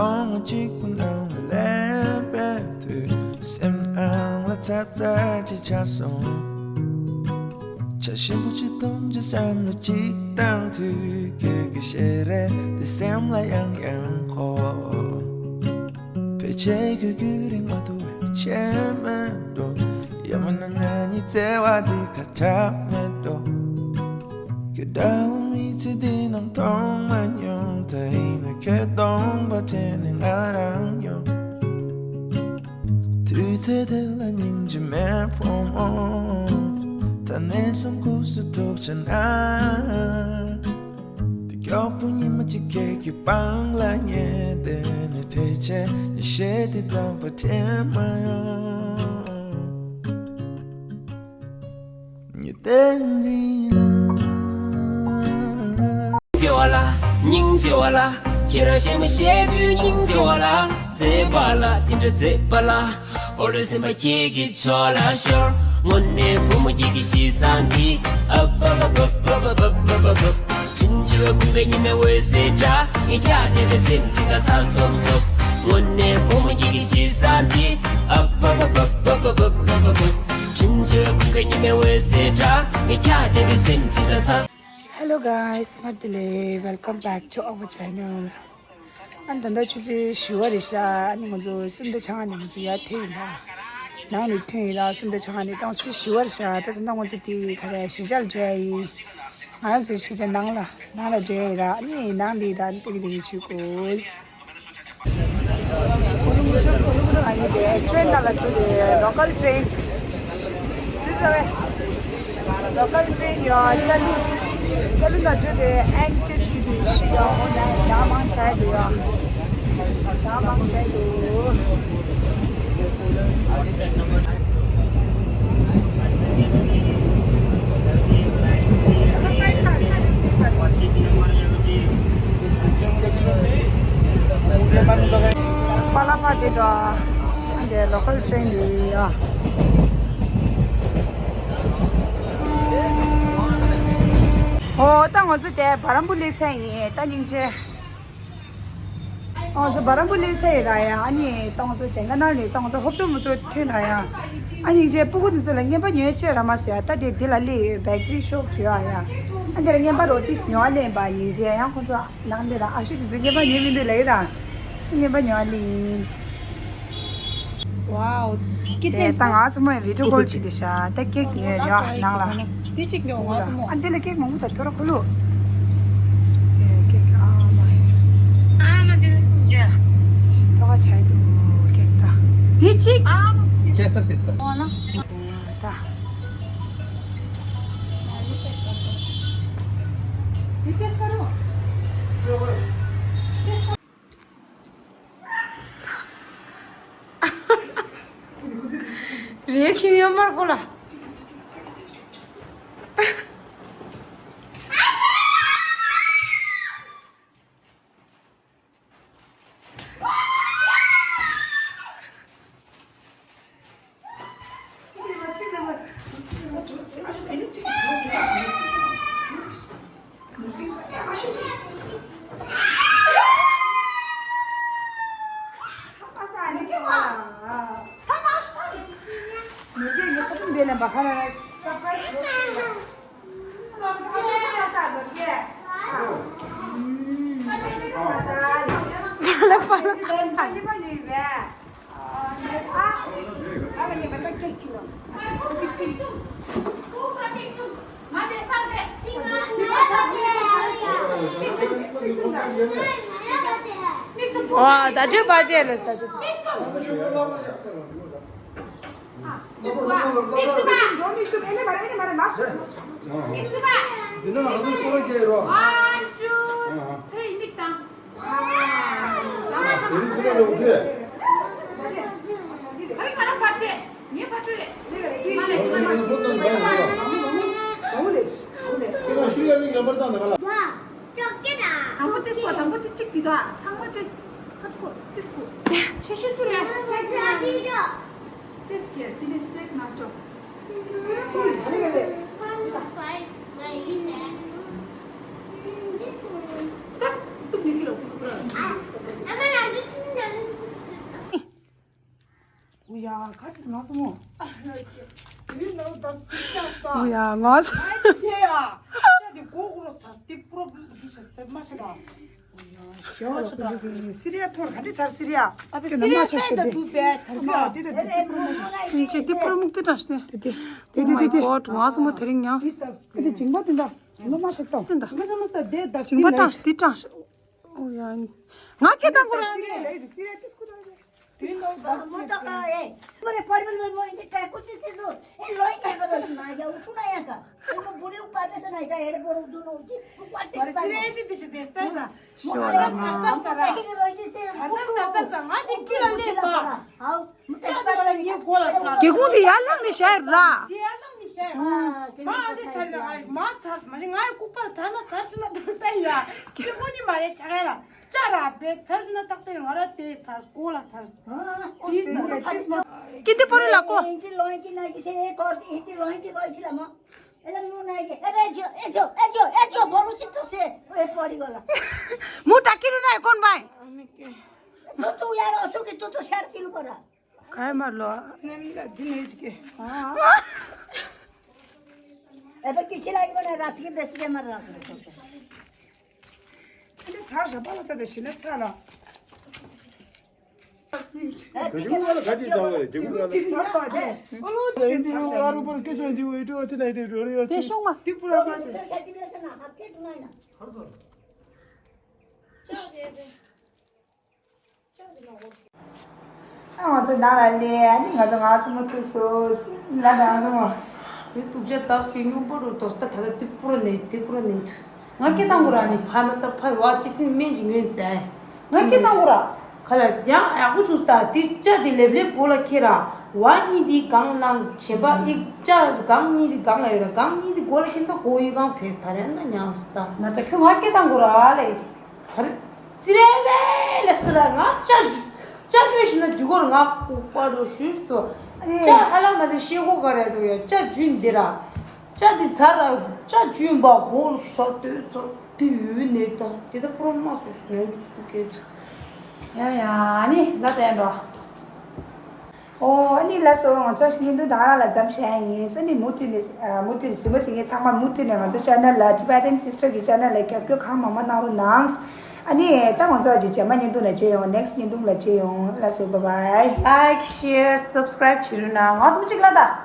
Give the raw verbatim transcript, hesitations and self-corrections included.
སྟོང་གཅིག་པུ་ནང་ལ་ལེན་པའི་དུས། སེམས་ནང་ལ་ཚབ་ཚ་ཅིག་ཆགས་སོང་། ཆ་ཞིམ་པོ་ཅིག་འཐུང་ཅིག་བསམ་བློ་ཅིག་བཏང་དུས། ཁྱོད་ཀྱི་ཞལ་རས་དེ་སེམས་ལ་ཡང་ཡང་འཁོར། ཕལ་ཆེར་ཁྱོད་ཁྱོད་རིག་མ་ཐུབ་པའི་ཆེ་མེད་འགྲོ། ཡང་མིན་ན་ང་གཉིས་བརྩེ་བ་འདི་ཁ་གྲག་མེད་འགྲོ། ཁྱོད་འདྲ་བོ་མི་ཚེ་འདི་ནང་མཐོང་མ་མྱོང་། ད་ཡིན་ན་ཁྱོད་སྟོང་པ་དྲན་ནས་ང་རང་ཡོང་། དུས་ཚོད་དེ་ལ་སྙིང་རྗེ་མེད་ཕོ་མོ། ད་ནས་བཟུང་ཁུག་སུ་ཐུག་བྱ་ན། དེ་མགྱོགས་པོ་ཉི་མ་གཅིག་ཁྱེད་ཀྱི་པང་ལ་ཉལ་བསྡད་ནས། ཕལ་ཆེར་ཉི་ཤེལ་དེ་རྩམ་པ་དྲན་མ་ཡོང་། ཉི་ཟླ་འཛིན་ལ། སྙིང་རྗེ་བ་ལ། སྙིང་རྗེ་བ་ལ། ཁྱེད་རང་གཞས་མ་བཤད་དུས་སྙིང་རྗེ་བ་ལ། མཛེས་པ་ལ། དེ་འདྲ་མཛེས་པ་ལ། འོ་ལོས་སེམས་པ་ཁྱེད་ཀྱི་ཕྱོགས་ལ་ཤོར། དངོས་གནས་བུ་མོ་ཁྱེད་ཀྱི་གཤིས་བཟང་འདི། ཨ་པ་པ་པ་པ་པ་པ་པ་པ། དྲིན་ཆེ་བའི་ཀུན་དགའ་ཉི་མའི་འོད་ཟེར་འདྲ། ངས་ཀྱང་བདེ་བའི་སེམས་ཅིག་དང་ཚ་སོབ་སོབ། དངོས་གནས་བུ་མོ་ཁྱེད་ཀྱི་གཤིས་བཟང་འདི། ཨ་པ་པ་པ་པ་པ་པ་པ་པ། དྲིན་ཆེ་བའི་ཀུན་དགའ་ཉི་མའི་འོད་ཟེར་འདྲ། ངས་ཀྱང་བདེ་བའི་སེམས་ཅིག་དང་ཚ། Hello guys, སྔར་དེ་ལས། Welcome back to our channel. ཨ་ནི་ད་ལྟ་ཆུ་ཚོད་བཞི་པ་རེད་ཤག་ཨ་ནི་ང་ཚོ་སུམ་མདའ་ཆང་ནས་ང་ཚོ་ཡར་ཐོན་ཡིན་པ། ནང་ནས་ཐོན་ཡིན་ལ། སུམ་མདའ་ཆང་ནས་བཏང་ཆུ་ཚོད་བཞི་པ་རེད་ཤག་ད་ད་ལྟ་ང་ཚོ་དེ་ག་རེ་གཞིས་ཆགས་ལ་འགྲོ་ཡ་ཡིན། ང་ཚོ་གཞིས་ཆགས་ནང་ལ། ནང་ལ་འགྲོ་ཡ་ཡིན་ར། ཨ་ནི་ནང་ལ་ད་ཏིག་ཏིག་བྱེད་དགོས། ཀོ་ལུ་ཀུ་ཊར། ཀོ་ལུ་ཀུ་ཊར་ཨ་ཡི་དེ་ཊེན་ནང་ལ་འགྲོ་དེ་ལོ་ཀལ་ཊེན། དེ་ཚོ་བས་ལོ་ཀལ་ཊེན་ཡོད། ཅ་ལུ། ཅ་ལུ་ནང་འགྲོ་དེ་ཨན་ཊེན་གི་དུས་ཤིག་ཡོད། འོ་ན་ཡང་མང་ཆ་དེ་ཡོད། ཡང་མང་ཆ་དེ། པ་ལ་མ་དེ་དང་། འདི་ལོ་ཀལ་ཊེན་ཡིན་ཡ། ཨོ་ད་ང་ཚོ་དེ་བ་རམ་པུ་ལི་སེ་ཡིན། ད་སྙིང་རྗེ། ང་ཚོ་བ་རམ་པུ་ལི་སེ་ཡིན་ར་ཡ། ཨ་ནི་ད་ང་ཚོ་ཇེང་ག་ནང་ནས་ད་ང་ཚོ་ཧོབ་ཏུ་མུ་ཏུ་ཐོན་ར་ཡ། ཨ་ནི་རྗེ་སྤུ་གུ་འདི་ཚོ་ལ་རྔན་པ་ཉོས་བྱས་ར་མ་ཟེར་ཡ། ད་དེ་འདི་ལ་སླེབས་ཡོད། བེ་ཀ་རི་ཤོབ་བྱོས་ཡ་ཡ། ཨ་འདི་ལ་རྔན་པ་རོ་ཏིས་ཉོ་བ་ལེན་པ་ཡིན་རྗེ། ཡང་ཁོང་ཚོ་ནང་འདི་ལ་ཨ་ཤུ་དེ་ཚོ་རྔན་པ་ཉོས་མི་འདུག་ལབ་ཡོད་ར། རྔན་པ་ཉོ་བ་ལེན། Wow, कितने दे इसका? आज मैं वीडियो कॉल ची दिशा, तक केक न्यू न्यू नंगला। दे चिक न्यू आज मो। अंदर लगे मो तो थोड़ा खोलो। केक आ भाई। आ मुझे पूजा। तो अच्छा है तो केक था। दे चिक। कैसा पिस्ता? वाला। ता। रिटेस्ट करो। रिएक्शन यो मर कोला। ཨ་ད་ཅི་པ་ཅི་ལས་ད་ཅི། One, two, three, མིག་བཏང་། དང་པོ་ཏིས་ཀོ། དང་པོ་ཏིས་གཅིག་གི་དོ། ཚང་མ་ཏིས་ཁ་ཆུ་ཁོ་ཏིས་ཀོ། ཆེ་ཤོས་སུ་རེད། ཏིས་ཆེ། དེ་ནས་སི་པྲེ་ཌི་མ་ཅོ། ད་ཏུ་མི་ཁི་རོ། ཁ་ཆེ་ང་སོང་མོ། ཡ་ང་། སི་རི་ཡ་ཐོར་ག་འདྲ་ཚར་སི་རི་ཡ། དེ་ནམ་མ་ཆགས་ཤག་དེ། དེ་དེ་དེ་པུ་ར་མུག་དེ་འདྲ་ཞིག་དེ། དེ་དེ་དེ་དེ། ང་སོང་མོ་དེ་རིང་ཡང་། དེ་ཇིང་པ་དེ་འདྲ། ཇིང་པ་མ་ཆགས་དང་། དེ་འདྲ། ཇིང་པ་ཀྲང་ཞིག་དེ་ཀྲང་ཞིག། ཨོ་ཡ། ང་སྐད་བཏང་དགོས་ར་ནི། སྒེའུ་ཁུང་དེ་ཡར་ལངས་ནས་བཞག་ར། ལྕགས་ར་བས་ཚར་ན་ཐག་ཏུ་ང་ར་དེ་ཚར། དེའི་ཚར། ཀི་ཏི་པོ་རི་ལ་ཀོ། མུ་ཏྲ་ཀི་རུ་ན་ཡ་ཀོན་བའི། ཏུ་ཏུ་ཡ་རོ་སུ་གི་ཏུ་ཏུ་ཤར་ཀི་ལུ་པ་ར། ཁའི་མར་ལོ། ནམ་ལ་དེ་ནས་དེ་གི། ཨེ་པ་ཀི་ཆི་ལ་ཡི་པ་ན་ར་ཏི་གི་བེ་སི་གེ་མར་ར། ཨ་ནི་ཚར་ཞབས་པ་ལ་ད་ད་ཤི་ན་ཚར་ལ། ག་ཅུང་ལ་ག་ཅི་ཚར་བ་རེད་དེ་ཀུན་ལ། ཚར་པ་དེ། ཨ་རུ་པར་ཀི་སོན་ཅི་འོ་ཏུ་ཨ་ཅི་ན་ཡི་ཏུ་རོ་ཡོ་ཏེ་ཤོང་མ་སི་པུ་ར་མ་སི། ཨ་ང་ཚོ་ནང་ལ་ལས་ཨ་ནི་ང་ཚོ་ང་ཚོ་མ་ཐུག་སོ། ལ་ད་ང་ཚོ་མ། ཡུ་ཐུག་ཅག་སྟབས་སུ་སྙོམས་པོ་རུ་དོ་ལྟ་ད་ལྟ་དུ་པུ་ར་ནས་དུ་པུ་ར་ནས་དུ། ང་སྐད་བཏང་དགོས་ར་ནི་ཕ་མ་ད་ཕ་བ་སྐྱེ་སྲིད་སྨན་གྱི་ངོས་ཟེ། ང་སྐད་བཏང་དགོས་ར། ཁ་ལ་ཡང་ཡག་པོ་བྱུང་སྟ་དེ་ལྕགས་དེ་ལེབ་ལེབ་གོ་ལ་ཁྱེར་ར། བ་གཉིས་དེ་གང་ལང་བྱེད་པ་ཨི་ལྕགས་གང་གཉིས་དེ་གང་ལ་ཡོད་ར་གང་གཉིས་དེ་གོ་ལ་ཁྱེར་ད་གོ་ཡི་གང་ཕེས་ད་རེ་ད་ཉང་སྟ། ང་ད་ཁྱོད་ང་སྐད་བཏང་དགོས་ར་ལེ། ག་རེ། སི་རེ་ལེ་ལེ་སི་ར་ང་ལྕགས་ཇུ་ལྕགས་ལོས་ཤི་ན་ཇུ་གོར་ང་ལྐུགས་པ་རུ་ཞུས་སོ། ལྕགས་ཧ་ལམ་མ་ཟེར་ཤེས་གོ་ག་རེ་རུ་ཡ་ལྕགས་ཇུ་འདི་ར། ལྕགས་འདི་ཚར་ར་ལྕགས་ཇུ་འབའ་གོ་ལུ་ཤོར་ཏོས་སོ་དེ་ཡུལ་ནས་ད་དེ་ད་པུ་རོ་མ་སོ་སོ་ནས་དུ་སུ་སྐད་དུ། ཡ་ཡ་ཨ་ནི་ལ་དེ་འགྲོ། ཨོ་ཨ་ནི་ལགས་སོ། ང་ཚོ་བརྙན་ཐུང་དང་རང་ལ་མཚམས་བཞག་ཡིན། ཨ་ནི་མུ་མཐུད་ནས་ཨ་མུ་མཐུད་ནས་གཟིགས་མོ་གཟིགས་མཁན་ཚང་མ་མུ་མཐུད་ནས་ང་ཚོ་ཆེ་ནལ་ལ་Tibetan Sister གི་ཆེ་ནལ་ལ་རྒྱབ་སྐྱོར་གང་མང་མང་གནང་རོགས་གནང་། ཨ་ནི་ད་ང་ཚོ་ཨ་ཅེ་རྗེས་མ་བརྙན་ཐུང་ལ་མཇལ་ཡོང་། next བརྙན་ཐུང་ལ་མཇལ་ཡོང་། ལགས་སོ། bye bye. Like, share, subscribe བྱེད་རོགས་གནང་། ང་ཚོ་གཅིག་ལ་ད།